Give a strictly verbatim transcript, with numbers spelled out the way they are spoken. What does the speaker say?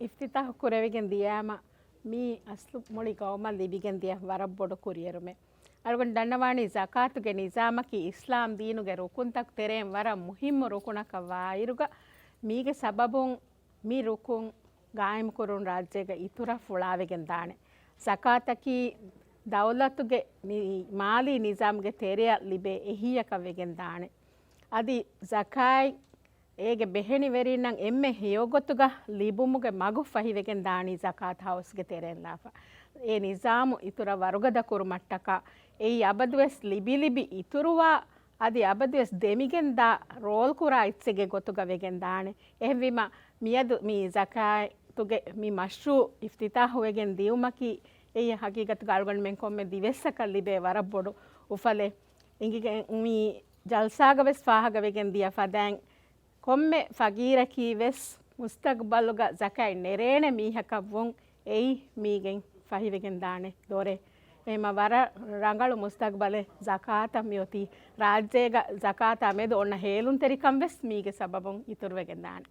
އިފްތިތާޙު ކުރެވިގެން ދިޔާމަ، މީ އަސްލު މުޅި ގައުމަށް ލިބިގެން ދިޔަ ވަރަށް ބޮޑު ކުރިއެރުމެއް. އަޅުގަނޑު ދަންނަވާނީ ޒަކާތުގެ ނިޒާމަކީ އިސްލާމް ދީނުގެ ރުކުންތަކު ތެރެއިން ވަރަށް މުހިއްމު ރުކުނަކަށް ވާއިރުގަ، މީގެ ސަބަބުން މި ރުކުން ގާއިމްކުރުން ރާއްޖޭގަ އިތުރަށް ފުޅާވެގެން ދާނެ. ޒަކާތަކީ ދައުލަތުގެ މި މާލީ ނިޒާމްގެ ތެރެއަށް ލިބޭ އެހީއަކަށް ވެގެން ދާނެ. އަދި ޒަކާތް އޭގެ ބެހެނިވެރިންނަށް އެންމެ ހެޔޮގޮތުގަ ލިބުމުގެ މަގު ފަހިވެގެން ދާނީ ޒަކާތް ހައުސްގެ ތެރެއިން ލާފަ. އެ ނިޒާމު އިތުރަށް ވަރުގަދަ ކުރުމަށްޓަކާ، އެއީ އަބަދުވެސް ލިބިލިބި އިތުރުވާ، އަދި އަބަދުވެސް ދެމިގެން ދާ ރޯލް ކުރާ އެއްޗެއްގެ ގޮތުގަ ވެގެން ދާނެ. އެހެންވީމަ، މިއަދު މި ޒަކާތުގެ މި މަޝްރޫޢު އިފްތިތާޙުވެގެން ދިއުމަކީ، އެއީ ހަގީގަތުގަ އަޅުގަނޑުމެން ކޮންމެ ދިވެއްސަކަށް ލިބޭ ވަރަށް ބޮޑު އުފަލެއް. އިނގިގެން މި ޖަލްސާގަ ވެސް ފާހަގަވެގެން ދިޔަ ފަދައިން، ކޮންމެ ފަގީރަކީ ވެސް މުސްތަގްބަލުގަ ޒަކާތް ނެރޭނެ މީހަކަށްވުން އެއީ މީގެން ފަހިވެގެން ދާނެ ދޮރެއް. އެހެމަ ވަރަށް ރަނގަޅު މުސްތަގްބަލެއް ޒަކާތަށް މިއޮތީ. ރާއްޖޭގަ ޒަކާތާ މެދު އޮންނަ ހޭލުންތެރިކަން ވެސް މީގެ ސަބަބުން އިތުރުވެގެން ދާނެ.